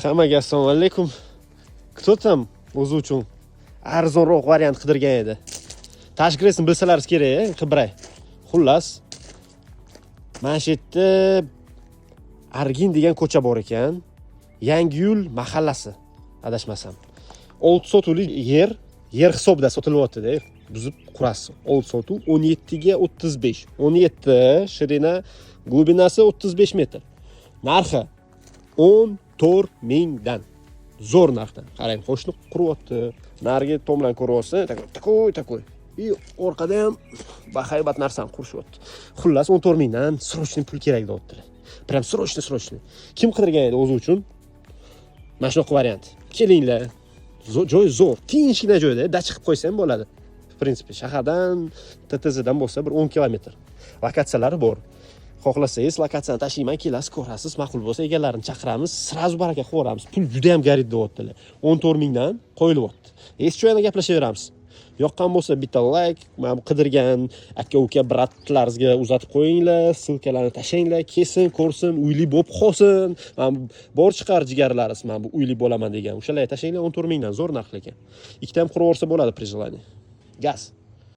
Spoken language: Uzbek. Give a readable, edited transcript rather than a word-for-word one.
Hammaga assalomu alaykum. Кто там o'zi uchun arzonroq variant qidirgan edi? Tashkilotni bilsalaringiz kerak, Qibray. Xullas, mana shu yerda Argin degan ko'cha bor ekan. Yangiyo'l mahallasi, adashmasam. 6 sotuvli yer, yer hisobida sotilyapti-da. Buzib qurasiz. 6 sotuv 17 ga 35. 17 ширина, глубина si 35 metr. Narxi 14 mingdan. Zo'r narxdan. Qarang, qo'shni quryapti. Narigi tomdan ko'ryapsiz, такой, такой, такой. И orqada ham bahaybat narsani qurishyapti. Xullas, 14 mingdan, срочный pul kerak deyaptilar. Прям срочно, срочно. Kim qidirgan edi o'zi uchun? Mana shunaqa variant. Kelinglar. Joy zo'r. Tinchgina joyda, dacha qilib qo'ysa ham bo'ladi. В принципе, shahardan, TTZdan bo'lsa bir 10 kilometr. Lokatsiyalari bor. Xohlasangiz, lokatsiyani tashlayman, kelasiz, ko'rasiz, ma'qul bo'lsa, egalarini chaqiramiz, сразу baraka qilib yuboramiz. Pul juda ham горит deyaptilar. 14 mingdan qo'yilyapti. Esi yana gaplashaveramiz. Yoqqan bo'lsa, bitta layk, mana bu qidirgan aka uka брат laringizga uzatib qo'yinglar, ссылка larni tashlanglar, kelsin, ko'rsin, uyli bo'lib qolsin. Mana bu bor chiqar jigarlaringiz, mana bu uyli bo'laman degan. O'shalarga tashlanglar, 14 mingdan zo'r narx lekin. Ikkita ham qurib yuborsa bo'ladi при желании. Gaz.